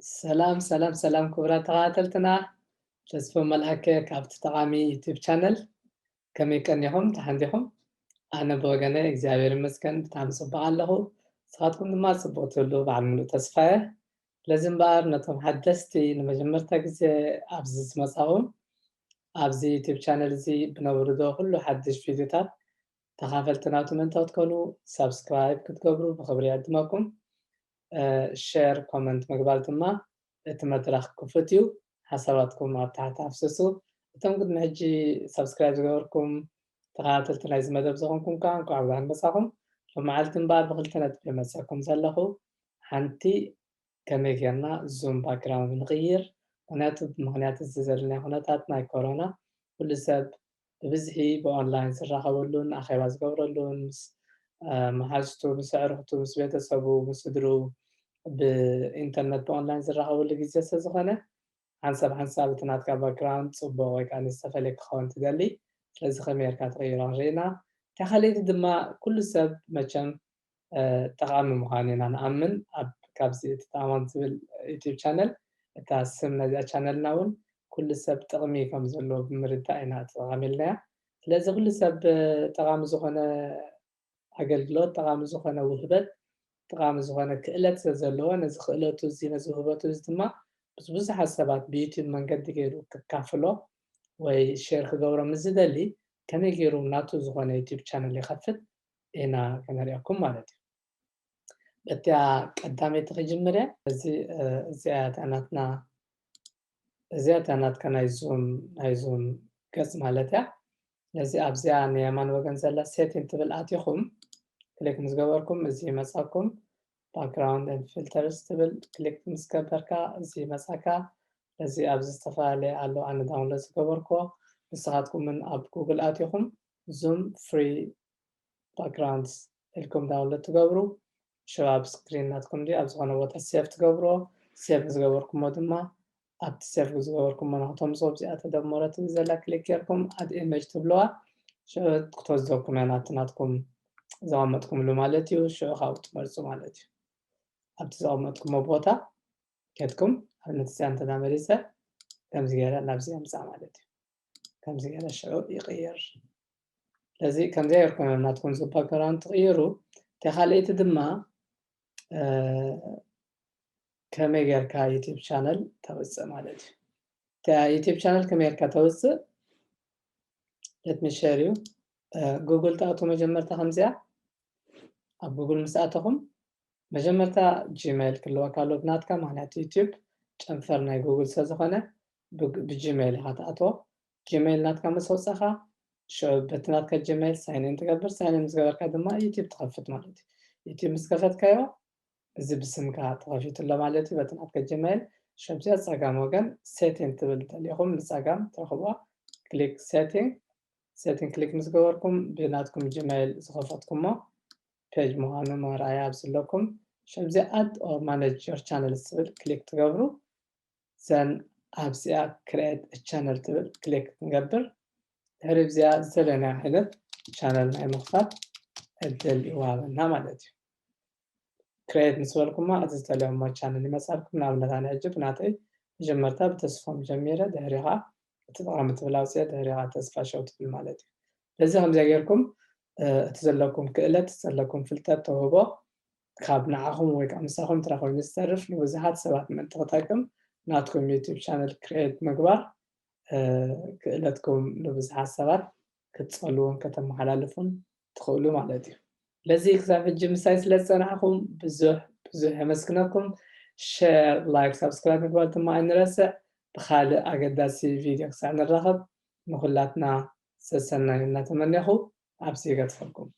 ሰላም ሰላም ሰላም ክቡራት ተኸታተልትና፣ ተስፎ መልኣከ ካብቲ ጠቓሚ ዩቲዩብ ቻነል። ከመይ ቀኒኹም? ደሓን ዲኹም? ኣነ ብወገነ እግዚኣብሔር ይመስገን ብጣዕሚ ጽቡቕ ኣለኹ። ንስኻትኩም ድማ ጽቡቕ ትህሉ በዓል ምሉእ ተስፋ እየ። ስለዚ እምበኣር ነቶም ሓደስቲ ንመጀመርታ ግዜ ኣብዚ ዝመጻኹም፣ ኣብዚ ዩቲዩብ ቻነል እዚ ብነብርዶ ኩሉ ሓድሽ ቪድዮታት ተኻፈልቲ ናቱ ምእንታው ትኮኑ ሳብስክራይብ ክትገብሩ ብኽብሪ ይዕድመኩም። ሸር ኮመንት ምግባር ድማ እቲ መድረኽ ክፉት እዩ። ሓሳባትኩም ኣብ ታሕቲ ኣፍስሱ። እቶም ቅድሚ ሕጂ ሳብስክራይብ ዝገበርኩም ተኸታተልቲ ናይዚ መደብ ዝኾንኩም ከዓ እንኳዕ ብደሓን መጻኹም። ሎመዓልቲ እምበኣር ብክልተ ነጥቢ መጸኩም ዘለኹ። ሓንቲ ከመይ ጌርና ዙም ባክግራውንድ ንቕይር? ምክንያቱ ብምክንያት እዚ ዘለና ኩነታት ናይ ኮሮና ኩሉ ሰብ ብብዝሒ ብኦንላይን ዝራኸበሉን ኣኼባ ዝገብረሉን ምስ መሓዝቱ፣ ምስ ኣዕሩኽቱ፣ ምስ ቤተሰቡ፣ ምስ ስድርኡ ብኢንተርነት ብኦንላይን ዝራኸበሉ ግዜ ስለዝኾነ ሓንሳብ ሓንሳብ እቲ ናትካ ባክግራውንድ ጽቡቕ ወይ ከዓ ዝተፈለየ ክኸውን ትደሊ። ስለዚ ከመይ ጌርካ ትቕይሮ ንርኢና። እታ ካልኣይቲ ድማ ኩሉ ሰብ መቸም ጠቓሚ ምዃኑ ኢና ንኣምን። ኣብ ካብዚ እቲ ተኣማን ዝብል ዩቲዩብ ቻነል እታ ስም ናይዛ ቻነልና እውን ኩሉ ሰብ ጥቕሚ ከም ዘለዎ ብምርዳእ ኢና ተጠቓሚልናያ። ስለዚ ኩሉ ሰብ ጠቓሚ ዝኾነ ኣገልግሎት፣ ጠቓሚ ዝኾነ ውህበት፣ ጠቓሚ ዝኾነ ክእለት ስለ ዘለዎ ነዚ ክእለቱ እዚ ነዚ ውህበቱ እዚ ድማ ምስ ብዙሓት ሰባት ብዩቲዩብ መንገዲ ገይሩ ክካፍሎ ወይ ሼር ክገብሮ ምስ ዝደሊ ከመይ ገይሩ ናቱ ዝኾነ ዩቲዩብ ቻነል ይኸፍት ኢና ከነሪኣኩም ማለት እዩ። በቲያ ቀዳመይቲ ክጅምር እየ። እዚ እዚኣ እታ ናትና እዚኣ እታ ናትካ ናይ ዙም ናይ ዙም ገጽ ማለት እያ። ስለዚ ኣብዚኣ ንየማን ወገን ዘላ ሴቲንግ ትብል ኣቲኹም ክሊክ ምስ ገበርኩም እዚ ይመጻኩም። ባክግራውንድ ኤንድ ፊልተርስ ትብል ክሊክ ምስ ገበርካ እዚ ይመጻካ። ስለዚ ኣብዚ ዝተፈላለየ ኣሎ ኣነ ዳውንሎድ ዝገበርኩዎ። ንስኻትኩም እውን ኣብ ጉግል ኣቲኹም ዙም ፍሪ ባክግራውንድስ ኢልኩም ዳውንሎድ ትገብሩ። ሽዑ ኣብ ስክሪን ናትኩም ድዩ ኣብ ዝኾነ ቦታ ሴቭ ትገብርዎ። ሴቭ ዝገበርኩሞ ድማ ኣብቲ ሴቭ ዝገበርኩሞ ንክተምፅኦ ኣብዚኣ ተደመረ ትብል ዘላ ክሊክ ጌርኩም ኣድ ኢሜጅ ትብልዋ። ሽዑ ክትወስደኩም እያ ናብቲ ናትኩም ዘቐመጥኩምሉ ማለት እዩ። ሽዑ ካብኡ ትመርፁ ማለት እዩ። ኣብቲ ዘቐመጥኩሞ ቦታ ከድኩም ኣብነት እዚኣ እንተዳ መሪፀ ከምዚ ገይረ ናብዚ ኣምፃእ ማለት እዩ። ከምዚ ገይረ ሽዑ ይቕይር። ስለዚ ከምዚ ጌርኩም እዮም ናትኩም ዙም ባክግራውንድ ትቕይሩ። እታ ካልኣይቲ ድማ እ፣ ከመይ ጌርካ ዩቲዩብ ቻነል ተውፅእ ማለት እዩ። እታ ዩቲዩብ ቻነል ከመይ ጌርካ ተውፅእ? Let me share you። እ፣ ጉግል ትኣትዉ መጀመርታ ከምዚኣ። ኣብ ጉግል ምስ ኣተኹም መጀመርታ ጂሜይል ክህልወካ ኣሎ ብናትካ፣ ምክንያቱ ዩቲዩብ ጨንፈር ናይ ጉግል ስለ ዝኾነ ብ-፣ ብጂሜይል ኢኻ ትኣትዎ። ጂሜይል ናትካ ምስ ኣውጻኻ ሽዑ በቲ ናትካ ጂሜይል ሳይን ኢን ትገብር። ሳይን ኢን ምስ ገበርካ ድማ ዩቲዩብ ትኸፍት ማለት እዩ። ዩቲዩብ ምስ ከፈትካዮ እዚ ብስምካ ተኸፊቱ ኣሎ ማለት እዩ በቲ ናትካ ጂሜይል። ሽዑ ኣብዚኣ ጸጋም ወገን ሴቲንግ ትብል እንተሊኹም ንጸጋም ትረኽብዋ። ክሊክ ሴቲንግ። ሴቲንግ ክሊክ ምስ ገበርኩም ብናትኩም ጂሜይል ዝኸፈትኩሞ ፔጅ ምዃኑ መርኣያ ኣብዚ ኣለኩም። ሽዑ ኣብዚ ኣድ ኦር ማኔጅ ዮር ቻነልስ ዝብል ክሊክ ትገብሩ። ዘን ኣብዚኣ ክሪኤት ቻነል ትብል ክሊክ ክንገብር። ድሕሪ ኣብዚኣ ዝደለናዮ ዓይነት ቻነል ናይ ምኽፋት ዕድል ይወሃበና ማለት እዩ። ክሪኤት ምስ በልኩማ እቲ ዝደለዮሞ ቻነል ይመጻልኩም። ንኣብነት ኣነ ሕጂ ብናተይ መጀመርታ ብተስፎም ጀሚረ፣ ድሕሪኻ እቲ ጠቓሚ ትብል ኣውፅኤ፣ ድሕሪኻ ተስፋ ሸው ትብል ማለት እዩ። በዚ ከምዚኣ ጌርኩም እ፣ እቲ ዘለኩም ክእለት፣ ዘለኩም ፍልጠት፣ ተውህቦ ካብ ንዓኹም ወይ ከዓ ምሳኹም ጥራሕ ኮይኑ ዝተርፍ ንብዙሓት ሰባት ምእንቲ ክጠቅም ናትኩም ዩቲዩብ ቻነል ክሪኤት ምግባር እ፣ ክእለትኩም ንብዙሓት ሰባት ክትጸልዉን ከተመሓላልፉን ትኽእሉ ማለት እዩ። ስለዚ ክሳብ ሕጂ ምሳይ ስለ ዝጸናሕኩም ብዙሕ ብዙሕ የመስግነኩም። ሸር፣ ላይክ፣ ሳብስክራይብ ምግባር ድማ ኣይንረስዕ። ብኻልእ ኣገዳሲ ቪድዮ ክሳዕ ንራኸብ ንኹላትና ሰሰናዩ እናተመኔኹ ኣብዚ ይገድፈልኩም።